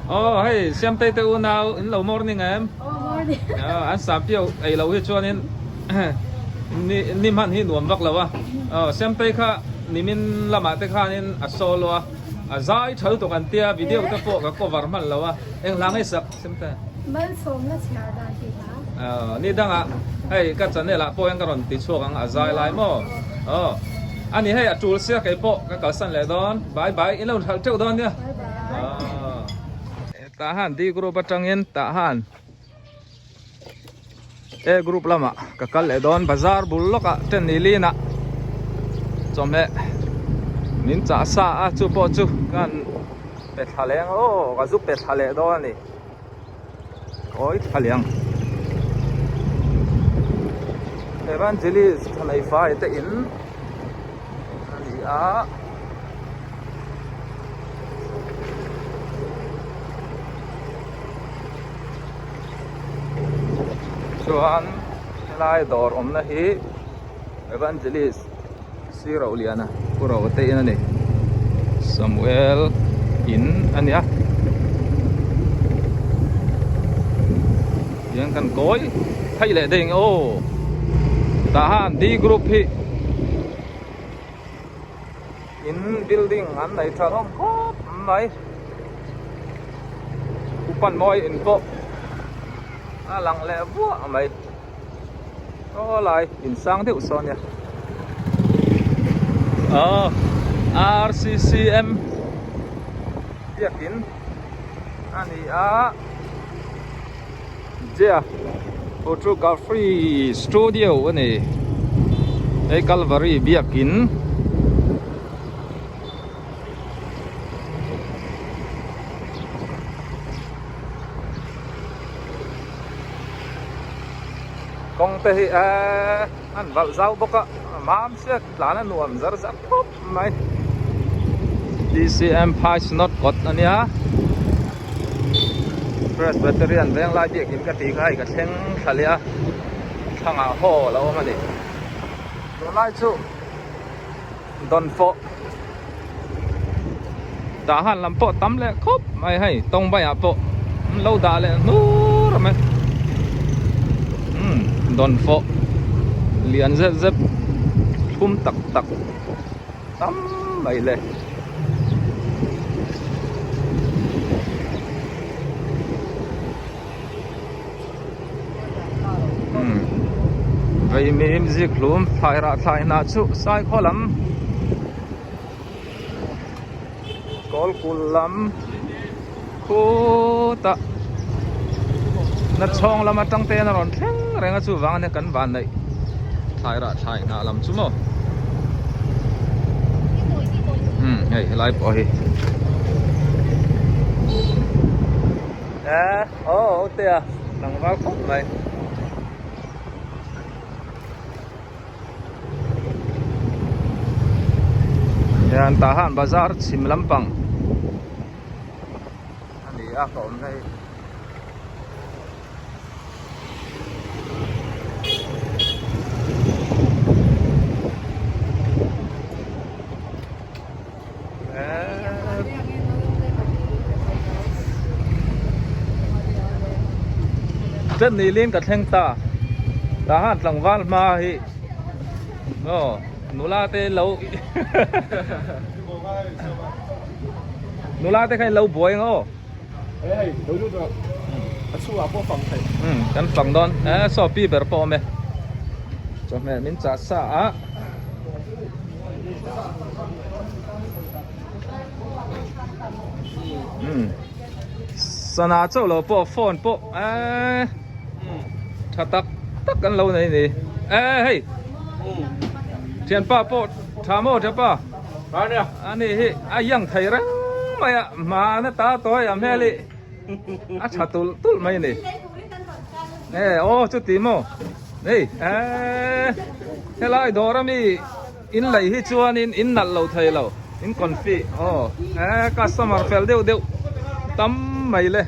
Aw hei Siamtei te unau in lo morning em? Aw morning. An sampiau ei lo hi chuanin ni ni hman hi nuam vak lo a. Aw Siamtei kha nimin lamah te khanin a solo a, a zai tha lutuk an tia video te pawh ka cover hman lo a. Eng hla ngei sak Siamtei? Malsawmna chhiar dan tih hla. Aw ni dangah hei ka channel ah pawh hian ka rawn ti chhuak ang a zai lai maw? Aw ani hei a tul sia kei pawh ka kalsan leh dawn. Bye bye in lo hralh teuh dawn nia. Bye bye. Tah han D group atangin tah han A group lamah ka kal leh dawn bazar bul lawkah ten ni linah chawhmeh min chah sa a chu pawh chu kan pe thla leh ang aw ka zu pe thla leh dawn a ni kawi thla leh ang Evangelist Thanei te in a ni a. Chuan helai dawr awmna hi Evangelist Siroliana Pu Rote in a ni Samuel in a nia tiang kan kawi phei leh ding aw tah han D group hi In building an nei tha hlawm khawp mai. Upan mawi in pawh a lang leh vuah mai. Aw lai in sang deuh saw nia. Aw RCCM biakin a ni a. Jia Photography Studio a ni. Hei Calvary biakin kawng te hi eee an valh zau bawk a mam sia tlan a nuam zar zar khawp mai. DCM Phai Synod kawt a nia. Presbyterian venglai biakin ka tih kha hei ka thleng thla leh a thlangah haw a lo awm a ni tunlai chu dawnfawh dah han lam pawh tam leh khawp mai hei tawngbai ah pawh an lo dah leh hnur a mai umm dawnfawh lian zet zet thlum tak tak. Tam mai le. Umm Veimim zikhlum thlai rah thlai hnah chu Saikhaw lam Kawlkul lam khutah Nachhawng lam atang te hian a rawn thleng reng a chuvang ania kan van neih thlai rah thlai hnah lam chu maw umm hei helai pawh hi eh aw aw te a tlangval khawp mai. Hian tah han bazar chhim lampang a ni a ka awm na hi. Chen ni lin ka thleng ta tah han tlangval hma hi aw nula te lo nula te kha in lo buai ang aw umm kan fang dawn e saw pi ber pawh a awm e chawhmeh min chah sa a. Sana chauh lo pawh phone pawh eee tha tak tak an lo nei ni eee hei thianpa pawh tha maw thianpa ani hi a yang thei reng mai a hmana ta tawi a hmel hi a tha tulh tulh mai ni e aw chuti maw. Hei eee helai dawr ami in lei hi chuanin in nalh lo thei lo in confi aw eee customer fel deuh deuh tam mai le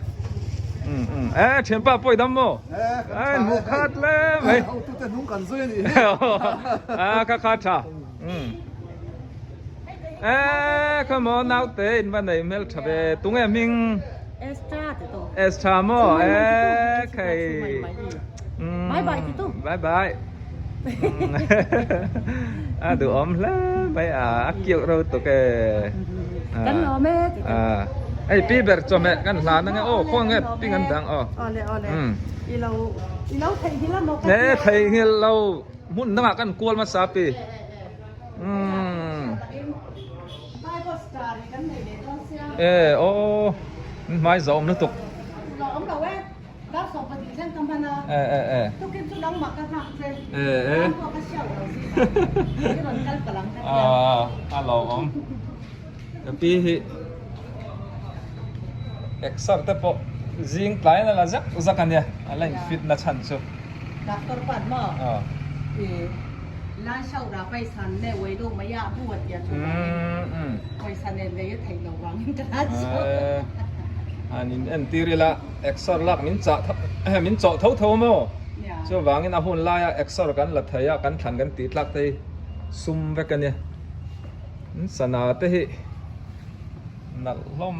um um eee thianpa pawh i dam maw eee in hmuh khat hle mai a kha kha tha um eee kha maw naute in va nei hmeltha ve tunge hming. S tha maw e khei bye bye a duhawm hle mai a a kiauh ro tuk e hei pi ber chawhmeh kan hlan ange aw khaw nge pi ngan dang aw e theihnghilh lo hmun dangah kan kual hmasa pi E aw hmai zawm lutuk. E e e. E e. A a lawm. Ka pi hi exer te pawh zing tlai la la zak zak ania a la in fit na chhan chu. Doctor pan maw? I lan hauh rah pawisa ne uai lo mai a bu a tia chu vangin pawisa nen lei a theih lo vangin ka lan chu. Han in entir ila exer lak min chah min chawh tho tho maw? Chuvangin a hun laia exer kan la thei a kan thlan kan tih tlak te hi sum vek a nia. Sana te hi nalh hlawm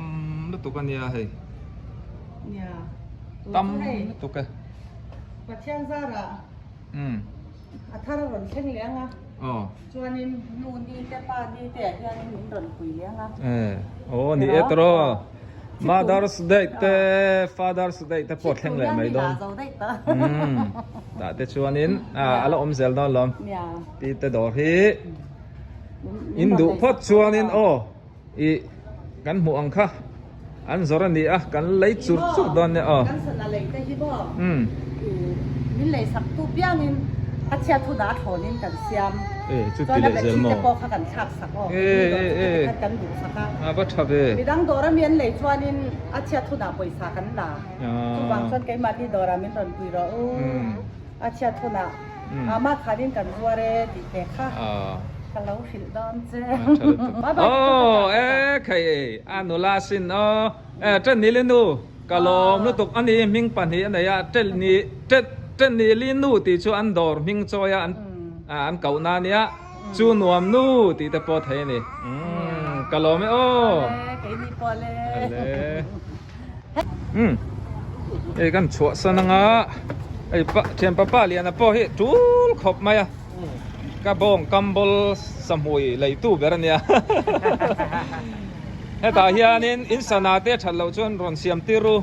lutuk a nia hei. Tam lutuk e. Pathian zarah a thar a rawn thleng leh ang a, chuanin nu ni te pa ni te ah hianin min rawn pui leh ang a. Aw ni e tawrh Mother's Day te Father's Day te pawh thleng leh mai dawn. Tah te chuanin a la awm zel dawn lawm. Pi te dawr hi in duh phawt chuanin aw. I kan hmuh ang kha an zawrh a ni a, kan lei chur chur dawn nia aw. Kan sana lei te hi maw min lei sak tu piangin a chhiat hun ah a thlawnin kan siam. E chu ti leh zel maw. Chuan a battery te pawh kha kan thlak sak aw. E e e kan duh sak a. A va tha ve. Midang dawr ami an lei chuanin a chhiat hun ah pawisa kan la. Chuvang chuan keimahni dawrah min rawn pui rawh u. A chhiat hunah amah khanin kan zuar e tih te kha ka lo hrilh dawn che. Aw e khai e a nula sin aw e ṭen ni li nu ka lawm lutuk a ni hming pahnih a nei a ṭen ni ṭen ni li nu tih chu an dawr hming chawi a an koh na nia chu nuam nu tih te pawh thei a ni ka lawm e aw. Umm hei kan chhuah san anga hei pa thian papa liana pawh hi tul khawp mai a ka bawng kambol sahmui lei tu ber ania hetah hianin in sana te that loh chuan rawn siam tir u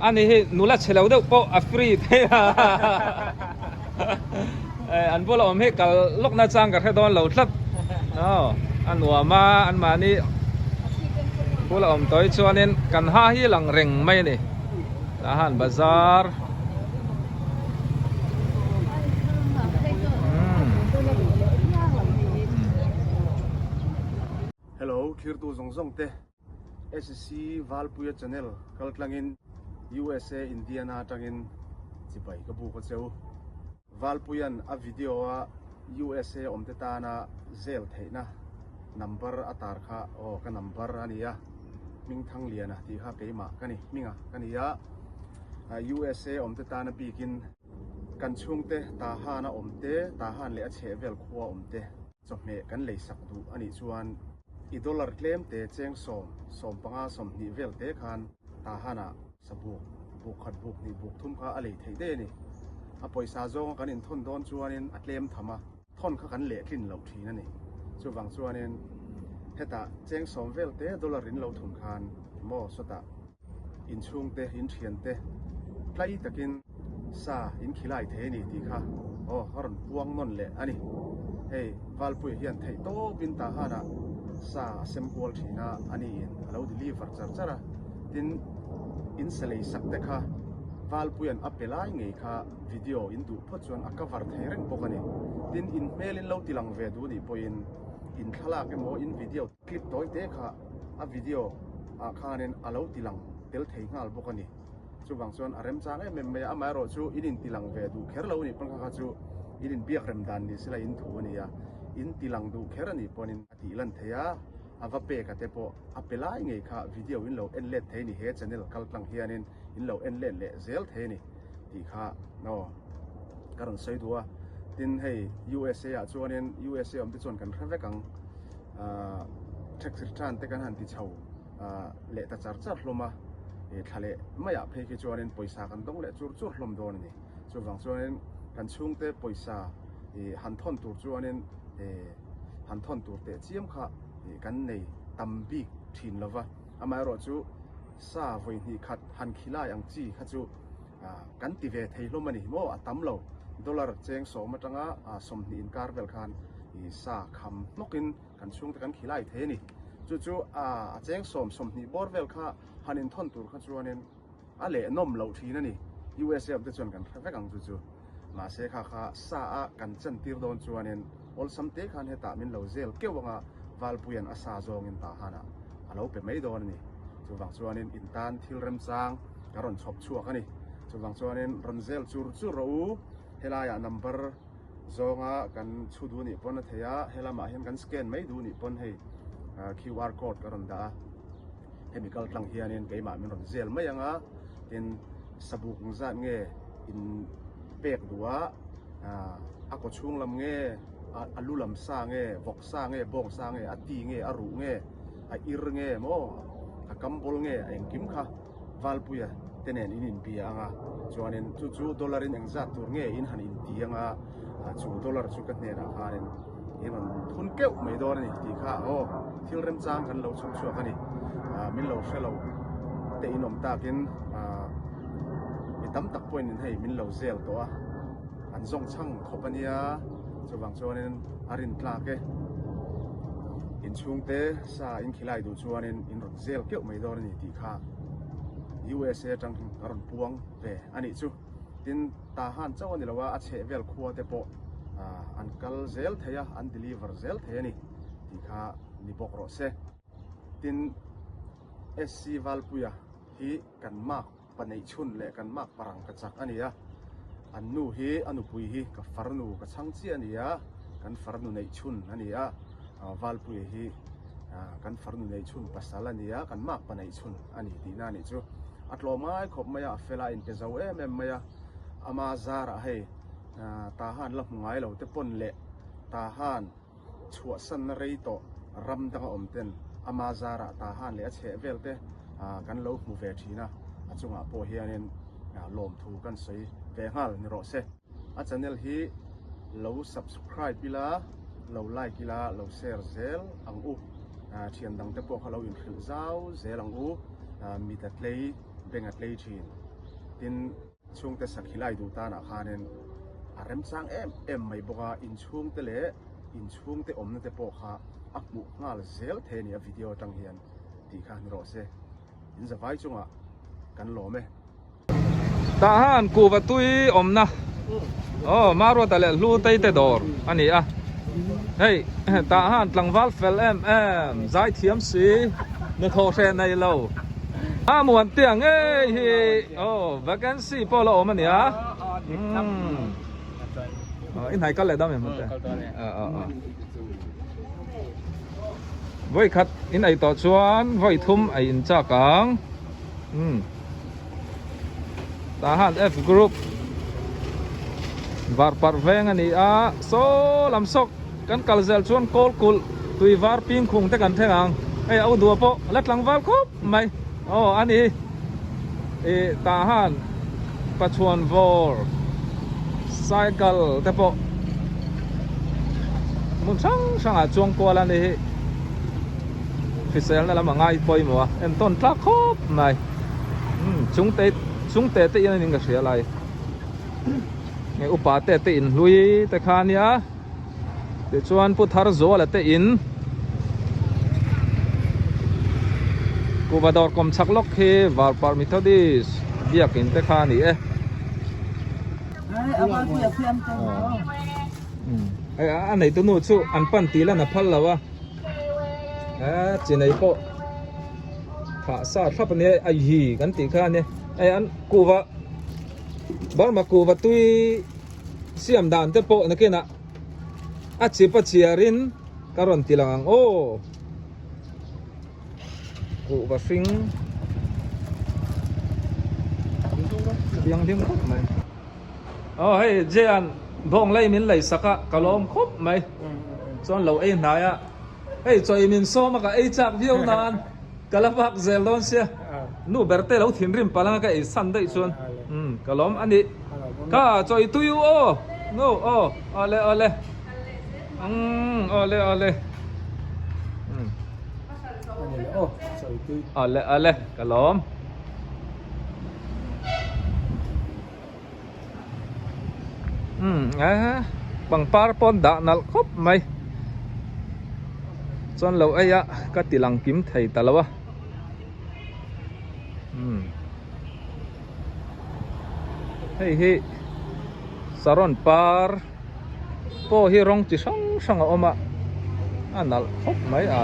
ani hi nula chhe lo deuh pawh a free thei a an bula awm hi kal lawk na chang ka hre dawn lo tlat aw a nuam a anmahni bula awm tawh hi chuanin kan ha hi lang reng mai a ni tah han bazar Hello thirtu zawng zawng te SC Valpuia channel kaltlangin USA Indiana atangin chibai ka buk a cheu. Valpuia'n a video a USA awmte tana zel theihna number a tar kha aw ka number a nia Hmingthangliana tih kha keimah ka ni hminga ka ni a USA awmte tana bikin kan chhungte Tahan a awmte Tahan leh a chhehvel khua awmte Chawhmeh kan lei sak duh a nih chuan i dollar tlem te cheng sawm, 15, 20 vel te khan Tahan-ah sabuk, buk khat buk hnih buk thum kha a lei theih daih a ni. A pawisa zawnga kan inthawn dawn chuanin a tlem tham a, thawn kha kan lehtlin loh thin a ni. Chuvang chuanin hetah cheng sawm vel te dollar in lo thun khan maw sawtah inchhungte, inthiante tlai takin sa in khilai thei a ni tih kha aw a rawn puang nawn leh a ni. Hei Valpuia hian theih tawpin Tahan-ah sa a sem kual thin a, a niin a lo deliver char char a. Tin, in sa lei sak te kha Valpuia'n a pe lai ngei kha video in duh phawt chuan a cover thei reng bawk a ni. Tin, in hmel in lo tilang ve duh nih pawhin in thlalak emaw in video clip tawi te kha a video ah khanin a lo tilang tel thei nghal bawk a ni. Chuvang chuan a remchang em em mai a, amaherawh chu in intilang ve duh kher lo a nih pawn kha kha chu in inbiak rem dan ni sela in thu a ni a, in tilang duh kher a nih pawnin a tih lan thei a, a va pek a te pawh a pe lai ngei kha video in lo en let thei a ni, he channel kal tlang hianin in lo en let leh zel thei a ni tih kha aw ka rawn sawi duh a, tin hei USA ah chuanin USA awm te chuan kan hre vek ang ahh tax return te kan han ti chho. leh ta char char hlawm a. Thla leh maiah phei khi chuanin pawisa kan dawng leh chur chur hlawm dawn a ni. Chuvang chuanin kan chhungte pawisa han thawn tur chuanin han thawn tur teh chiam kha kan nei tam bik thin lo va. Amaherawhchu sa vawi hnih khat han khilai ang chi kha chu kan ti ve thei hlawm a ni maw? A tam lo. Dollar cheng sawm atanga 20 inkar vel khan sa kham hnawkin kan chhungte kan khilai thei a ni. Chu chu a cheng sawm 20 bawr vel kha han inthawn tur kha chuanin a leh nawm loh thin a ni. USA awm te chuan kan hre vek ang chu chu. Mahse kha kha sa a kan chantir dawn chuanin awlsam te khan hetah min lo zel keuh anga Valpuia'n a sa zawngin tah hanah a lo pe mai dawn a ni. Chuvang chuanin in tan thil remchang ka rawn chhawp chhuak a ni. Chuvang chuanin rawn zel chur chur rawh u, helaiah number zawnga kan chhu duh nih pawn a thei a, helamah hian kan scan mai duh nih pawn hei QR code ka rawn dah a. Hemi kal tlang hianin keimah min rawn zel mai ang a, tin sabuk zat nge in pek duh a, a kaw chhung lam nge, a lu lam sa nge, vawk sa nge, bawng sa nge, a ti nge, a ruh nge, a ir nge maw, a kam bawl nge, a engkim kha Valpuia te nen in inbia ang a, chuanin chu chu dollar in engzat tur nge in han inti ang a, chu dollar chu ka hnenah khanin in rawn thun keuh mai dawn a ni tih kha aw thil remchang kan lo chhawp chhuak a ni. Min lo hre lo te in awm takin mi tam tak pawhin in hei min lo zel tawh a, an zawng chhang khawp a nia, chuvang chuanin a rin tlak e. Inchhungte sa in khilai duh chuanin in rawn zel keuh mai dawn a ni tih kha USA atang ka rawn puang ve a nih chu. Tin, Tahan chauh a ni lo a, a chheh vel khua te pawh an kal zel thei a, an deliver zel thei a ni tih kha ni bawk rawh se. Tin, SC Valpuia hi kan mark pa neih chhun leh kan mark parang ka chak a ni a, an nu hi a nupui hi ka farnu ka chhang chiah a ni a, kan farnu neih chhun a ni a, Valpuia hi kan farnu neih chhun pasal a ni a, kan mark pa neih chhun a ni tihna a nih chu. A tlawm ngai khawp mai a, a fel a, a inpe zo em em mai a, ama zarah hei Tahan la hmu ngai lo te pawn leh Tahan chhuahsanna rei tawh ram danga awm ten ama zarah Tahan leh a chheh vel te kan lo hmu ve thin a, a chungah pawh hianin lawmthu kan sawi ve nghal ni rawh se. A channel hi lo subscribe ila, lo like ila, lo share zel ang u. Thian dang te pawh kha lo inhrilh zau zel ang u, mit a tlei, beng a tlei thin. Tin, chhungte sakhi lai duh tanah khanin a remchang em em mai bawk a, inchhungte leh inchhungte awmna te pawh kha a hmuh nghal zel thei a ni a video atang hian tih kha ni rawh se. In zavai chungah kan lawm e. Tah han kuhva tui awmna aw Maruata leh Hlutei te dawr a ni a, hei tah han tlangval fel em em zai thiam si hnathawh hreh nei lo a muan te ang ngei hi aw vacancy pawh la awm a ni a umm i hnai kal leh dam em hmate vawi khat in ei tawh chuan vawi thum ei in chak ang. Umm tah han F group var parh veng a ni a saw lam sawk kan kal zel chuan kawl kulh tui var ping khung te kan thleng ang hei a u dua pawh la tlangval khawp mai aw a ni ih tah han Pachuan vawr cycle te pawh hmun hrang hrangah chuang kual a ni hi hriselna lam a ngai pawimawh a entawn tlak khawp mai umm chungte chungte te in a ning ka hria lai nge upa te te in hlui te kha a nia tichuan pu thar zuala te in kuhva dawr kawm chhak lawk hi Varparh Methodist biakin te kha a ni e. A neitu nu chu an pan tih lan a phal lo a chi nei pawh thah sa thlap a nia ai hi kan tih kha a nia hei an kuhva Burma kuhva tui siam dan te pawh nakinah a chip a chiarin ka rawn ti lang ang aw. Kuhva hring thianghlim khawp mai aw hei Jean bawng lei min lei sak a ka lawm khawp mai chuan lo ei hnai a hei chaw i min sawm a ka ei chak viau nan ka la vak zel dawn sia. Nu ber te lo thinrim palh anga ka ei san daih chuan umm ka lawm a ni. Ka chawi tui u aw nu aw awle awle umm awle awle umm awle awle ka lawm. Umm eh pangpar pawn dah nalh khawp mai chuan lo ei a ka ti lang kim thei ta lo a umm hei hi saron par pawh hi rawng chi hrang hrang a awm a a nalh khawp mai a.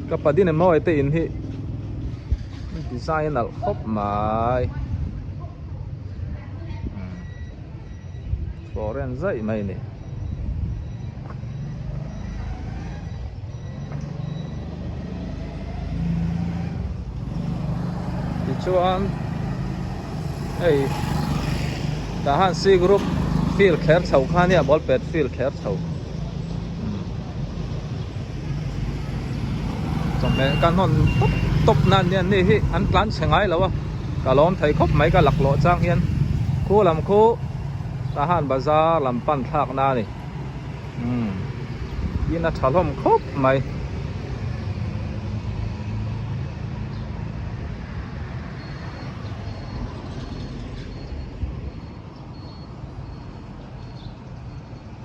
Ka padin emaw te in hi design a nalh khawp mai foreign zaih mai a ni. Tichuan hei tah han C group field kher chho kha nia ball pet field kher chho. Chawhmeh ka hnawn tawp tawp nan hian ni hi an tlan chhe ngai lo a ka lawm thei khawp mai ka laklawh chang hian khu lam khu Tahan bazar lam pan thlak na a ni umm in a tha hlawm khawp mai.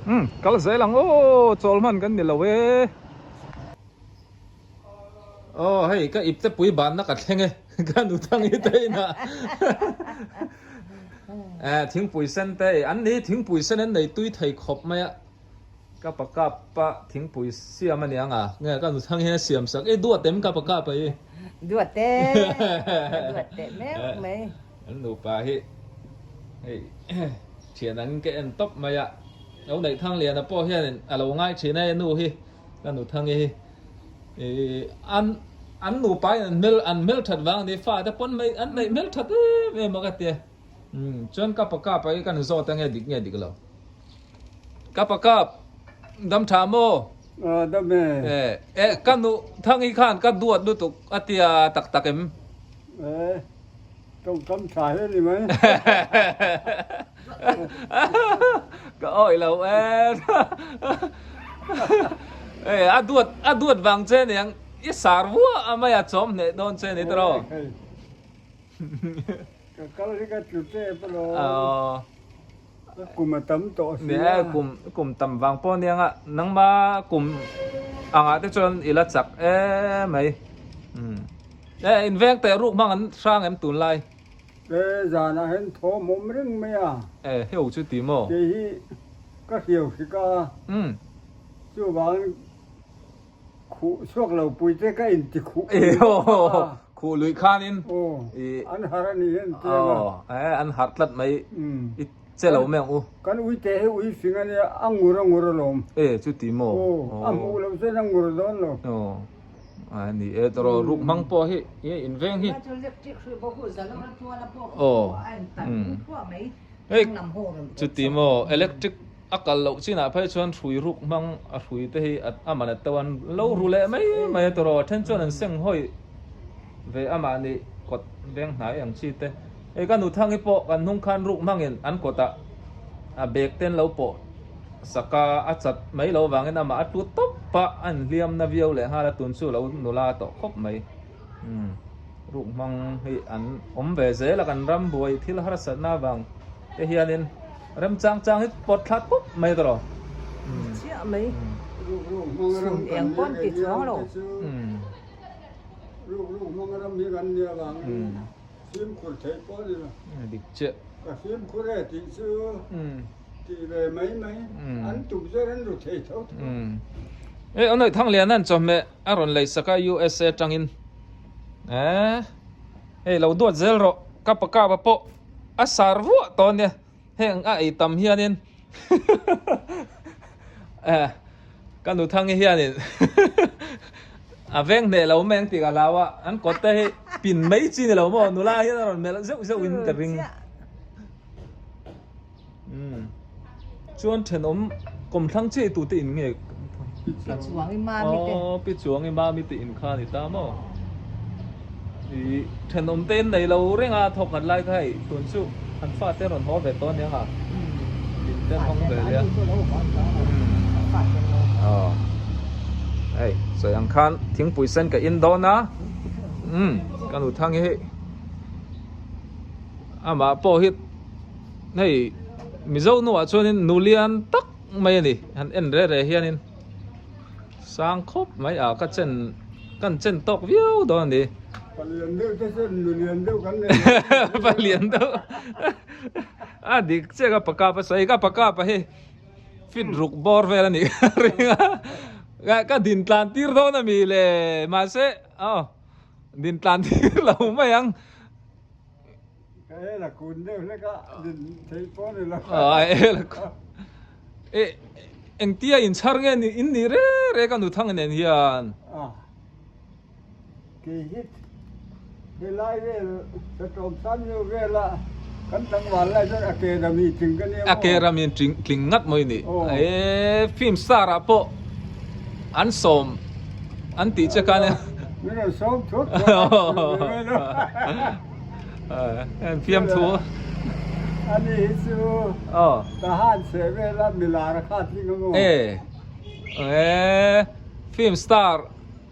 Umm kal zel ang aw chawl hman kan ni lo e. Aw hei ka ip te pui banna ka thleng e ka nu thang hi te inah eh thingpui sen te an ni thingpui sen an nei tui thei khawp mai a ka pa kap pa thingpui siam a niang a nge ka nu thang hian a siam sak e duat em ka pa kap a hi duat e ka duat teh meuh mai an nupa hi hei thian angin ka en tawp mai a lo neih thang liana pawh hianin a lo ngai thin a nu hi ka nu thangi hi ih an an nupa in an hmel an hmel that vang ani fa te pawn mai an neih hmel that em em a ka tia umm chuan ka pa kap ah hi ka ni zawt ange dik nge dik lo ka pa kap dam tha maw Ah dam e. Eh eh ka nu thangi khan ka duat lutuk a tia tak tak em. Eh tawngkam tha hle ni mai. Ka awih lo em. Eh a duat a duat vang che niang i sar vuah a mai a chawm hneh dawn che ni tawh. Ka kal hi ka tlu tep alawm. Ka kum a tam tawh si a. Kum kum tam vang pawh aniang a nangma kum angah te chuan i la chak em mai. Eh inveng teh ruk hmang an hrang em tunlai. Eh zanah hian thawm awm reng mai a. Eh heu chu ti maw? Kei hi ka hriau hrik a. Chuvangin Khuh chhuak lo pui te ka inti khuh pui a. Khuh lui khanin. Aw, an harh a nih hian tia nga. Aw, an harh tlat mai i che lo mai ang u. Kan ui te hi ui fing a nia, a ngur a ngur alawm. E, chuti maw? Aw, a hmuh loh chuan a ngur dawn lo. Aw, a ni e, tawrh ruk hmang pawh hi i inveng hi. Aw, hei chuti maw electric. A kal loh chinah phei chuan hrui ruk hmang a hrui te hi a man a to an lo ru leh mai mai a tawrh a then chuan an seng hawi ve a mahni kawt veng hnai ang chi te. Hei ka nuthangi pawh kan hnung khan ruk hmangin an kawtah a bag te an lo pawh sak a, a chat mai lo vangin amah a tlu tawp a, a inhliam na viau leh nghal a tun chu lo nula tawh khawp mai. Umm ruk hmang hi an awm ve zel a kan ram buai thil harsatna avang te hianin Remchang chang hi pawt thla pup mai ka rawh. Chiah mai. Chhun eng pawn ti chuang lo. Ruk ruk hmang ram hi kan nia vangin fimkhur theih pawh ni lo. Dik chiah. Ka fimkhur e tih chu tih ve mai mai an tum zawr an ru thei tho tho. E Awnawih Thangliana'n chawhmeh a rawn lei sak a USA tangin. E hei lo duat zel rawh ka pakapa pawh a sar vuah tawh ania. Heng a ei tam hianin eh ka nu thangi hianin a veng hneh lo mai ang tih ka hlau a, an kawt te hi pin mai chi ni lo maw nula hian a rawn melh zeuh zeuh in ka ring. Umm chuan thenawm kawmthlang chiah i tute in nge? Pi Chuangi Mami te. Aw Pi Chuangi Mami te in kha a ni ta maw? I thenawm te in nei lo reng a thawk khat lai kha hei tun chu an fate rawn haw ve tawh aniang a in te an hawng ve leh a aw hei sawi ang khan thingpui sen ka in dawn a umm ka nu thang hi amah pawh hi hei mizo nuah chuanin nu lian tak mai a ni han en reh reh hianin. Sang khawp mai a ka chen kan chen tawk viau dawn a ni. Palian deuh te chuan nulian deuh kan nei lo. Palian deuh a dik chiah ka pakap a sawi ka pakap a hi fit ruk bawr vel a nih ka ring a ka din tlan tir dawn a mi le mahse aw din tlan tir lo mai ang. Ka el a kun deuh hlek a, din theih pawh a ni lo. Aw el a kun. E engtia inchhar nge ni in nih rek rek a nuthang nen hian. A kei hi helai vel Satawm Sanhnu vela kan tlangval lai chuan a ke rami tling ka nia maw? A ke rami tling ngat maw i nih? E film star ah pawh an sawm an tih che khan. Min rawn sawm thuak thuak a. Fiam thu. Ani hi chu Tahan chhe vela milar a khat ling ang aw. E e film star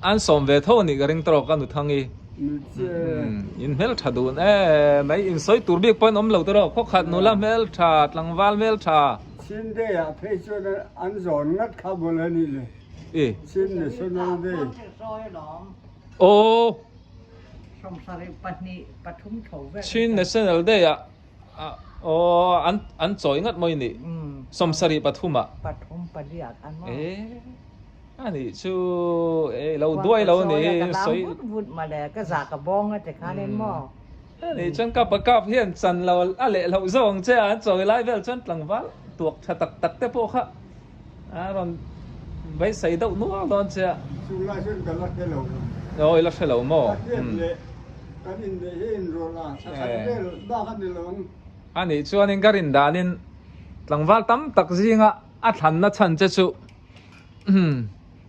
an sawm ve tho anih ka ring tawk a Nuthangi. In hmel tha dun e mai in sawi tur bik pawh in awm lo tawk khawkhat nula hmel tha tlangval hmel tha. Chin Day ah phei chuan an zawn ngat kha bawlh a nih le. Chin National Day. Aw. Chin National Day ah aw an an chawi ngat mawi ni 73 ah e ani chu e lo duai lo ni sawi ani chuan ka pakap hian chan lo a leh loh zawk ang che a an chawi lai vel chuan tlangval tuak tha tak tak te pawh kha A rawn beisei deuh nual dawn che a. Chung lai chuan ka la hre lo. Aw i la hre lo maw? Ka hriat leh kan inneih hi inrawlh a, thla khat vel bak a ni lo ang. A nih chuanin ka rin danin tlangval tam tak zinga a thlanna chhan che chu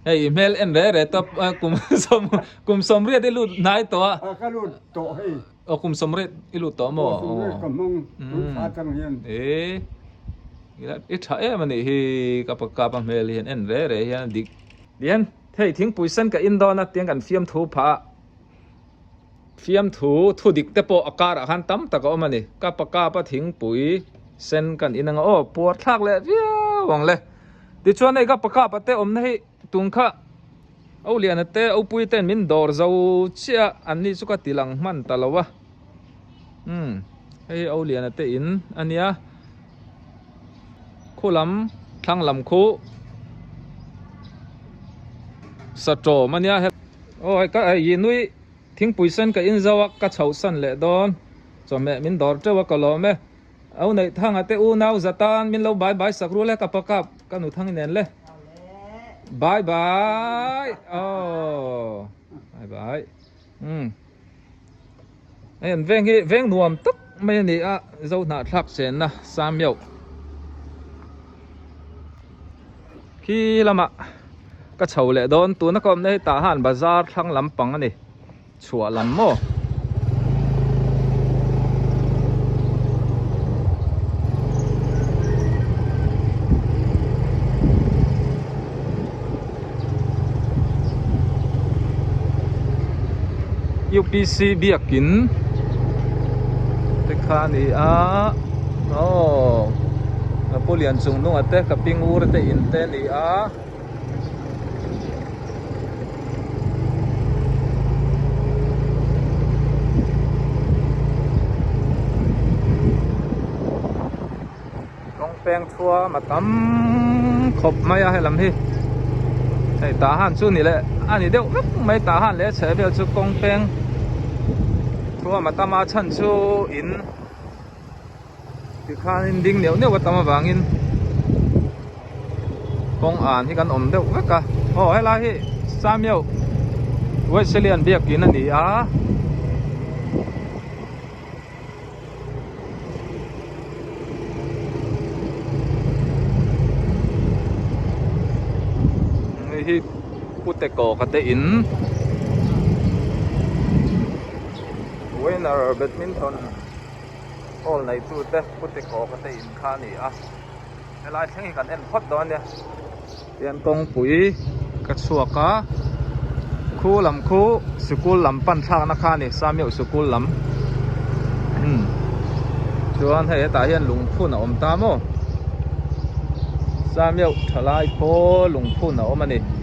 hei i hmel en re re tawp kum sawm kum sawmriat i lut hnai tawh a. A ka lut tawh hei. Aw kum sawmriat i lut tawh maw? Kum sawmriat ka hmang tun thla atang hian. E. I tha em a nih hi ka pa kap a hmel hian en re re hian a dik. Tihian hei thingpui sen ka in dawn a tiang kan fiamthu phah a fiamthu thu dik te pawh a karah khan tam tak a awm a ni ka pa kap a thingpui sen kan in anga aw puar thlak leh viau ang le tichuan hei ka pa kap a te awmna hi tung kha Auliana te Aupui ten min dawr zo chiah a an ni chu ka ti lang hman ta lo a umm hei hi Auliana te in a nia khu lam thlang lam khu satawm a nia aw hei ka hei nui thingpui sen ka in zo a ka chhoh san leh dawn chawhmeh min dawr teuh a ka lawm e. Au neih thanga te unau zatan min lo bai bai sak rul e ka pakap ka nu thang nen le bai bai oh bai bai um hei an veng hi veng nuam tak mai a ni a zo hnah thlak chenna samio khi lamah ka chho leh dawn tuna ka awmna hi tah han bazar thlang lampang a ni. Chhuah lam maw? UPC biakin te kha a ni a aw ka pu lian chung nunga te ka pi ngur te in te a ni a. Kawng peng thuam a tam khawp mai a helam hi hei tah han chu ni leh a ni deuh vek mai tah han leh a chheh vel chu kawng peng thuam a tam a chhan chu in Tikhanin ding neuh neuh a tam avangin kawng an hi kan awm deuh vek a aw helai hi Samuel Wesleyan biakin a ni a. Hei hi. hi Pute Kawka te in Winner Badminton Hall neitu te Pute Kawka te in kha a ni a helai thleng hi kan en phawt dawn a nia tian kawngpui ka chhuak a khu lam khu sikul lam pan thlakna kha a ni Samieuh sikul lam umm chuan hei hetah hian lungphun a awm ta maw Samieuh thalai pawl lungphun a awm a ni.